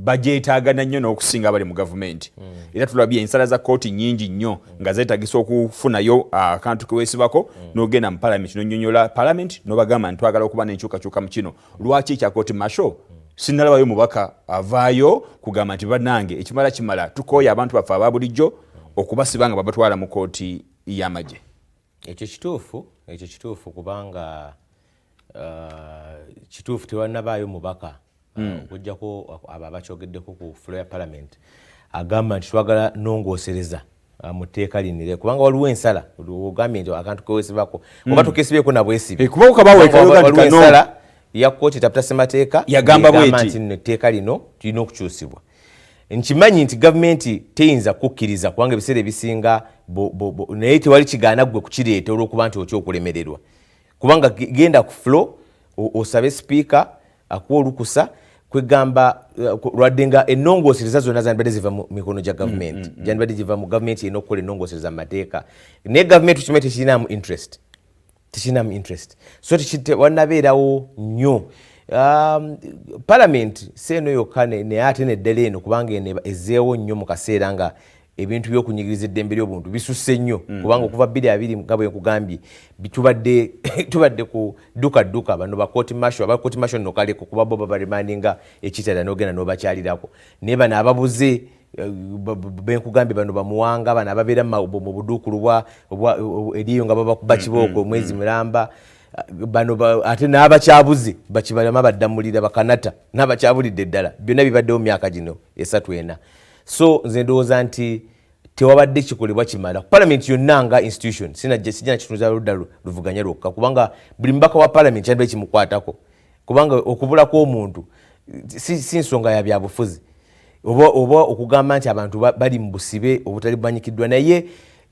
Bagyetaagana nnyo n'okusinga abali mu gavumenti. Era tulabye ensala za kooti nnyingi nnyo nga zeetagisa okufunayo akantu keweesibako n'ogenda mu palamenti n'onnyonnyola palamenti n'obagamba nti twagala okuba n'enkyukakyuka mu kino. Lwaki ekya court martial sinnalabayo mubaka avaayo kugamba nti bannange, ekimala kimala, tukooye abantu baffe aba bulijjo okubasiba nga babatwala mu kooti y'amagye? Ekyo kituufu, ekyo kituufu, kubanga kituufu tewannabaayo mubaka okuggyako abo abakyogeddeko ku floor ya parliament agamba nti twagala nongoosereza mu tteeka linire, kubanga waliwo ensala ogambye nti akantu kewesibako oba tokesibyeko nabwesibi. Eh, kuba kabaweekayoga nti waliwo kano ensala ya kooti etaputa ssemateeka Yagamba ng'egamba bw'eti. nti nno etteeka lino lirina okukyusibwa. Nkimanyi nti gavumenti teyinza kukkiriza kubanga ebiseera ebisinga naye tewali kigaana ggwe kukireeta olw'okuba nti otya okulemererwa, kubanga genda ku floor osabe sipiika akuwa olukusa. Kwegamba lwadde nga ennongoosereza zonna zandibadde ziva mu mikono gya gavumenti, gyandibadde giva mu gavumenti erina okukola ennongoosereza mu mateeka, naye gavumenti tukimanyi tekirinamu interest, tekirinamu interest, so wannabeerawo nnyo parliament si eno yokka naye ate neddala eno, kubanga eno ezzeewo nnyo mu kaseera nga ebintu by'okunyigiriza eddembe ly'obuntu bisusse nnyo, kubanga okuva 2020 nga bwe nkugambye tubadde ku dduka dduka. Bano ba court martial, aba court martial nno kaleko, kuba bo babaremandinga ekitala n'ogenda n'obakyalirako, naye bano ababuze benkugambye, bano bamuwanga, bano ababeera mu buduukulu eriyo nga babakuba kibooko omwezi mulamba, bano ate n'abakyabuze bakibalama baddamulira bakanata n'abakyabulidde ddala, byonna bibaddewo mu myaka gino 3, 4. So nze ndowooza nti tewabadde kikolebwa kimala parliament yonna nga institution. Sijja nakitunuza ludda luvuganya lwokka, kubanga buli mubaka wa parliament kyandibadde kimukwatako, kubanga okubula kw'omuntu si nsonga ya byabufuzi oba okugamba nti abantu bali mu busibe obutali bumanyikiddwa. Naye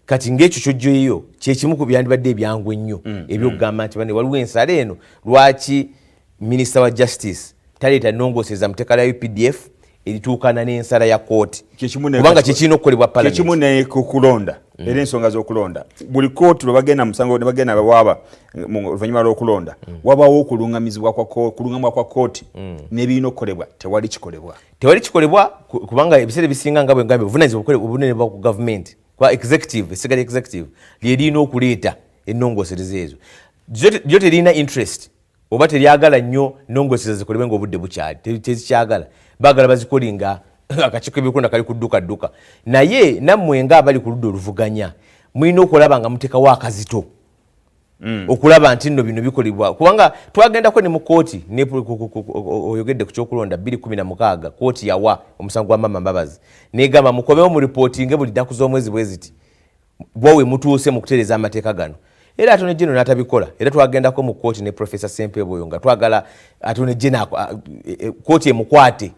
kati ng'ekyo kyojjoyeyo kyekimu ku byandibadde ebyangu ennyo ebyokugamba nti bane waliwo ensala eno, lwaki minisita wa justice taleeta nnongoosereza mu tteeka lya UPDF erituukana n'ensala ya kooti? Kyekimu ne Kubanga kyekirina okukolebwa parliament. Kyekimu ne ku kulonda, era ensonga z'okulonda, buli kooti lwe bagenda musango ne bagenda bawaaba mu oluvannyuma lw'okulonda, wabaawo okulungamibwa kwa kooti n'ebirina okukolebwa. Tewali kikolebwa. Tewali kikolebwa kubanga ebiseera ebisinga nga bwe ngambye, obuvunanyizibwa obunene buba ku gavumenti, kuba executive, essiga lya executive lyerina okuleeta ennongoosereza ezo. Lyo terina interest oba teryagala nnyo nnongoosereza zikolebwe ng'obudde bukyali, tezikyagala. Baagala bazikole nga akakiiko k'ebyokulonda kali ku dduka dduka. Naye nammwe nga abali ku ludda oluvuganya mulina okulaba nga muteekawo akazito okulaba nti nno bino bikolebwa, kubanga twagendako ne mu kooti ne oyogedde ku kyokulonda, 2016 kooti yawa omusango gwa Mama Mbabazi negamba mukomewo mu ripootinge buli nnaku z'omwezi bwe ziti bwawe mutuuse mu kutereeza amateeka gano, era Attorney General n'atabikola. Era twagendako mu kooti ne Professor Sempebwa oyo nga twagala Attorney General kooti emukwate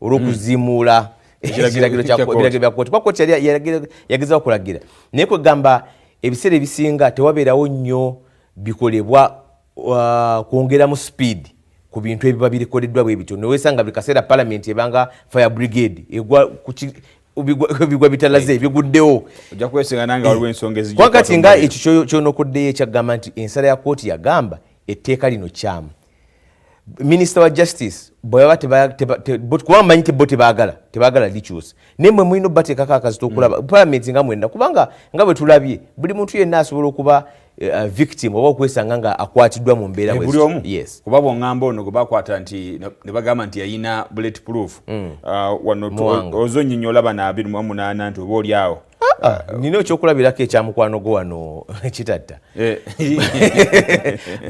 olw'okuzimuula Ekiragiro ekiragiro kya kya kooti. Ebiragiro bya kooti, kuba kooti yali yagezaako okulagira. Naye kwegamba ebiseera ebisinga tewabeerawo nnyo bikolebwa kwongeramu speed ku bintu ebiba birikoleddwa bwe bityo, newesanga buli kaseera parliament ebanga fire brigade egwa bigwa bitalaze biguddewo. Ojja kwesingana nga waliwo ensonga ezijja Kubanga kati okukwata nga omuliro. Ekyo kyonokoddeyo ekyagamba nti ensala ya kooti yagamba etteeka lino kyamu, minisita wa justice bwe baba kuba mmanyi ti bo tebaagala likyusa, naye mwe mulina obateekako akazito okulaba palamenti nga mwenna, kubanga nga bwe tulabye buli muntu yenna asobola okuba victim oba okwesanga nga akwatiddwa mu mbeera Eh, bwe buli zityo. omu. Yes. Kuba bw'oŋŋamba ono gwe bakwata nti ne bagamba nti yayina bullet proof, wano Muwanga. Ozonnyonnyola bano 28 nti oba oli awo. Ah, nina ekyokulabirako ekya mukwano gwo wano Kitatta.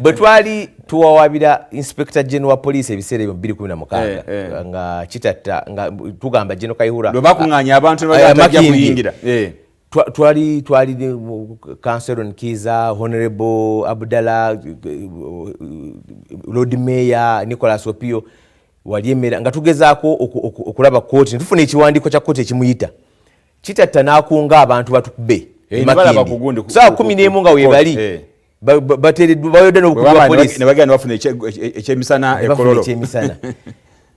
Bwe twali tuwawabira Inspector General wa police ebiseera ebyo 2016 nga Kitatta nga tugamba General Kayihura lwe bakuŋŋaanya abantu ne Eh, bagamba tajja Makindye. kuyingira. Twali counsel Nkiza, Honorable Abdallah, Lord Mayor Nicholas Opio wali emera, nga tugezaako okulaba kooti netufuna ekiwandiiko kya kooti ekimuyita Kitatta n'akunga abantu batukube Eh, ne balaba ku gundi saawa 11 nga webali bateereddwa bayodde n'obukulu bwa poliisi. Ne bagenda ne bafuna ekyemisana Ne bafuna ekololo. Ekyemisana.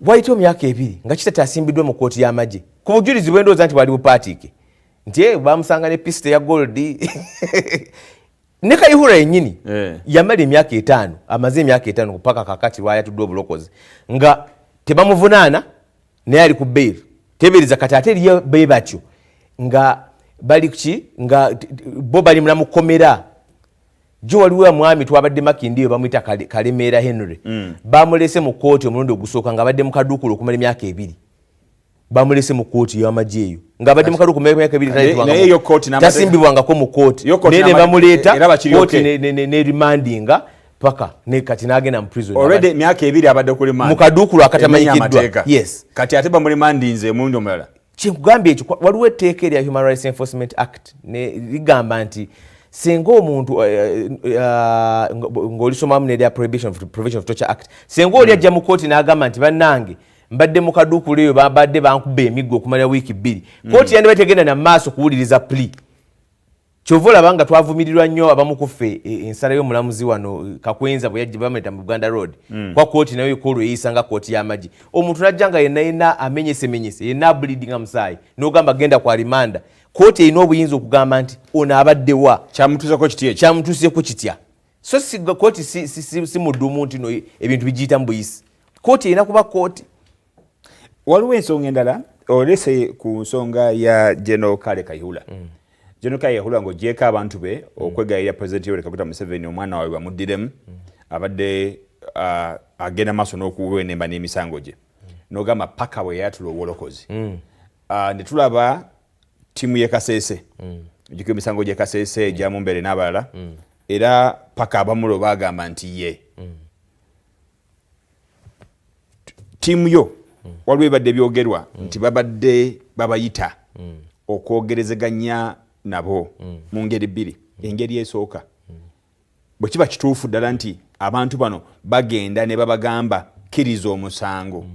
Wayitawo myaka 2 nga Kitatta asimbiddwa mu kooti y'amagye ku bujulizi bwe ndowooza nti bwali bupaatiike nti bamusanga ne pisita ya gold ne Kayihura yennyini. Yamala emyaka 5, amaze emyaka 5 paka kakati lwayatuddwa obulokozi nga tebamuvunaana. Naye ali ku bail. Tebereza kati ate eriyo be batyo nga bali kuki, nga bo bali mula mukomera. Jo waliwo mwami twabadde Makindye, bamuyita Kalemeera Henry. Bamulese mu kooti omulundi ogusooka nga abadde mu kaduukulu okumala emyaka 2. Bamulese mu kooti y'amagye eyo ng'abadde mu kaduukulu okumala emyaka 2. Naye yo kooti Tasimbibwangako mu kooti. Yo kooti Naye ne bamuleeta era bakiri kooti okay. ne remandinga paka ne kati n'agenda mu prison. Already emyaka 2 abadde ku remand. Mu kaduukulu akatamanyikiddwa. Emenya amateeka. Yes. Kati ate bamuremandinze omulundi omulala. Kyenkugambye ekyo, waliwo etteeka erya Human Rights Enforcement Act ne ligamba nti singa omuntu ng'olisomamu n'erya Prevention of Torture Act, singa oli ajja mu kooti n'agamba nti bannange mbadde mu kaduukulu eyo babadde bankuba emiggo okumala wiiki 2, kooti yandiba tegenda na maaso kuwuliriza plea. Kyova olaba nga twavumirirwa nnyo abamu ku ffe ensala y'omulamuzi wano Kakwenza bwe yajja bamuyita mu Buganda Road. Kwa kooti nayo ekoolwo eyisa nga kooti y'amagye. Omuntu n'ajja nga yenna yenna amenyesemenyese, yenna ableedinga musaayi, n'ogamba genda kwa rimanda. Kooti erina obuyinza okugamba nti ono abadde wa? Kyamutuuseko kitya ekyo? Kyamutuuseko kitya? So si kooti si muddumu nti no ebintu bigiyita mu buyisi. Kooti erina kuba kooti. Waliwo ensonga endala olese ku nsonga ya General Kale Kayihura. General Kale Kayihura ng'oggyeeko abantu be okwegayirira President Yoweri Kaguta Museveni omwana waabwe bamuddiremu, abadde agenda maaso n'okuwenemba n'emisango gye. N'ogamba paka bwe yayatula obulokozi. Ne tulaba ttiimu y'e Kasese. Ojjukira emisango gy'e Kasese egya Mumbere n'abalala. Era paka abamulo baagamba nti ye. Ttiimu yo waliwo ebadde byogerwa nti babadde babayita okwogerezeganya nabo mu ngeri bbiri. Engeri esooka, bwe kiba kituufu ddala nti abantu bano bagenda ne babagamba kkiriza omusango,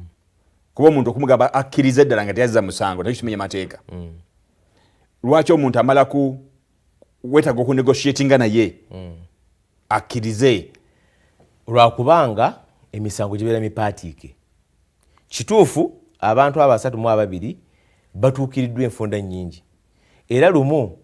kuba omuntu okumugamba akkirize ddala nga teyazza musango nakyo kimenya mateeka. Lwaki omuntu amala ku weetaaga okunegotiatinga naye akkirize? Lwakubanga emisango gibeera mipaatiike. Kituufu abantu abo 32 batuukiriddwa enfunda nnyingi, era lumu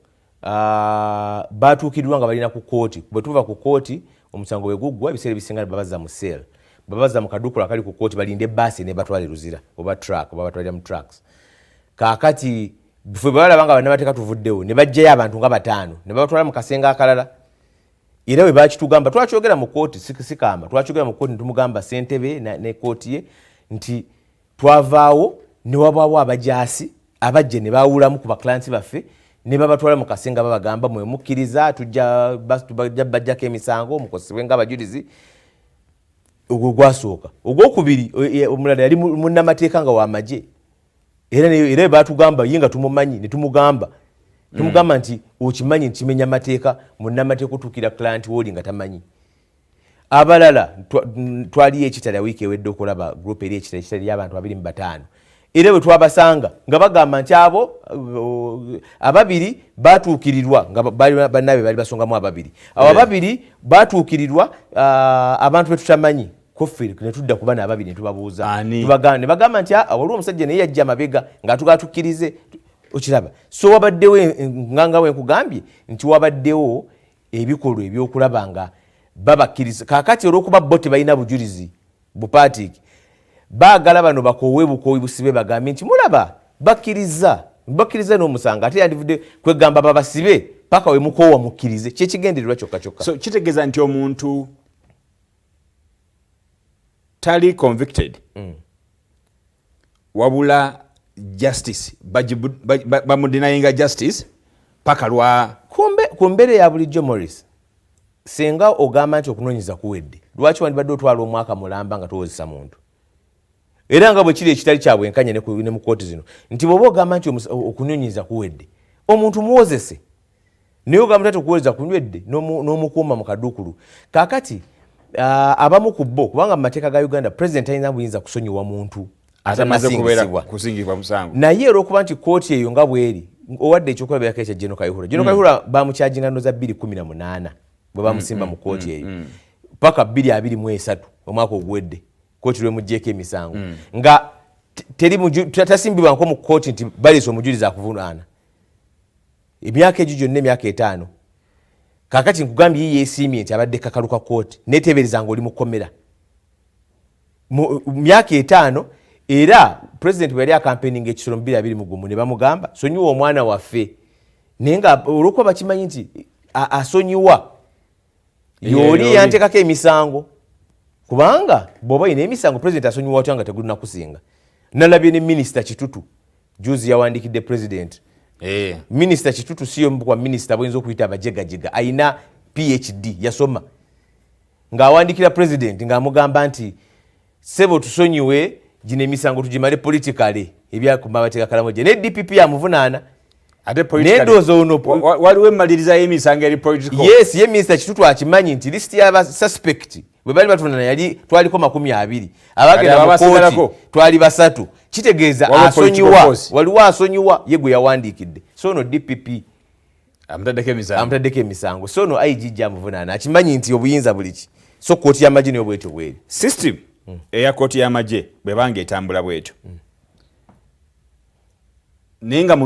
batuukiriddwa nga balina ku kooti. Bwe tuva ku kooti omusango bwe guggwa, ebiseera ebisinga babazza mu cell, babazza mu kaduukulu akali ku kooti, balinde baasi ne batwala e Luzira oba truck, oba batwalira mu trucks. Kaakati ffe bwe balaba nga bannamateeka tuvuddewo, ne baggyayo abantu nga 5 ne babatwala mu kasenge akalala. Era bwe bakitugamba twakyogera mu kooti, sikamba twakyogera mu kooti ne tumugamba ssentebe ne kooti ye nti twavaawo ne wabaawo abajaasi abajja ne baawulamu ku baclients baffe ne babatwala mu kasenge, babagamba mwe mukkiriza tujja bajjako emisango mukozesebwe ng'abajulizi. Ogwo gwasooka. Ogwokubiri, omulala yali munnamateeka nga w'amagye, era batugamba ye nga tumumanyi ne tumugamba nti okimanyi nti kimenya mateeka munnamateeka otuukira client wooli nga tamanyi. Abalala twaliyo ekitala wiiki ewedde okulaba group eri ekitala, ekitala y'abantu 25, era bwe twabasanga nga bagamba nti abo ababiri batuukirirwa nga bannaabwe bali basongamu ababiri, abo ababiri batuukirirwa abantu be tutamanyi. Koffe ne tudda ku bano ababiri ne tubabuuza. Ani? Ne bagamba nti, waliwo omusajja naye yajja amabega ng'atugamba tukkirize. Okiraba? So wabaddewo nga bwe nkugambye nti wabaddewo ebikolwa ebyokulaba nga babakkiriza. Kaakati olw'okuba bo tebalina bujulizi bupaatiiki, baagala bano bakoowe bukoowi busibe, bagambye nti mulaba bakkiriza, bakkiriza n'omusango, ate yandivudde kwegamba babasibe paka we mukoowa mukkirize. Kyekigendererwa kyokka kyokka. So kitegeeza nti omuntu tali convicted, wabula justice bamudenyinga justice paka lwa Ku mbeera eya bulijjo, Morris, singa ogamba nti okunoonyeza kuwedde, lwaki wandibadde otwala omwaka mulamba nga towozesa muntu? Era nga bwe kiri ekitali kya bwenkanya ne mu kooti zino, nti bw'oba ogamba nti okunoonyeza kuwedde, omuntu muwozese, naye ogamba nti okuwozesa kunywedde n'omukuuma mu kaduukulu. Kaakati abamu ku bo, kubanga mu mateeka ga Uganda president talina buyinza kusonyiwa muntu atamaze kubeera atanasingizibwa. Kusingibwa musango. Naye olw'okuba nti kooti eyo nga bw'eri, owadde ekyokulabirako ekya General Kayihura. General Kayihura bamukyajinga ndoza 2018 bwe bamusimba mu kooti eyo, paka 2023 omwaka oguwedde kooti lwemuggyeko emisango nga teri tasimbibwanko mu kooti nti baleese omujulizi akuvunaana. Emyaka egyo gyonna, emyaka 5. Kaakati nkugambye ye yeesiimye nti abadde kakalu ka kooti, neteebereza ng'oli mu kkomera mu myaka 5. Era president bwe yali acampaigninga ekisolo mu 2021 ne bamugamba, "Sonyiwa omwana waffe," naye nga olwokuba bakimanyi nti asonyiwa yoli eyanteekako emisango, kubanga bw'oba olina emisango, president asonyiwa otya nga tegulinakusinga? Nalabye ne Minisita Kitutu juzi yawandikidde president. Minisita Kitutu siyo kwa minisita buyinza okuyita abajegajega, ayina PhD, yasoma, ng'awandikira president ng'amugamba nti, "Sebo, tusonyiwe gino emisango tugimale politically." Ebyakumabateeka Karamoja ne DPP amuvunaana. Ate Nendowooza ono waliwo emmaliriza y'emisango eri political. Yes, ye Minisita Kitutu akimanyi nti list y'aba suspect bwe bali batuvunaana yali twaliko 20, abagenda mu kooti twali basatu. Kitegeeza asonyiwa, waliwo asonyiwa, ye gwe yawandiikidde. So ono DPP amutaddeko emisango. So ono IGG amuvunaana akimanyi nti obuyinza buliki. So kooti y'amagye niyo bwetyo bweri. System eya kooti y'amagye bwebanga etambula bwetyo, naye nga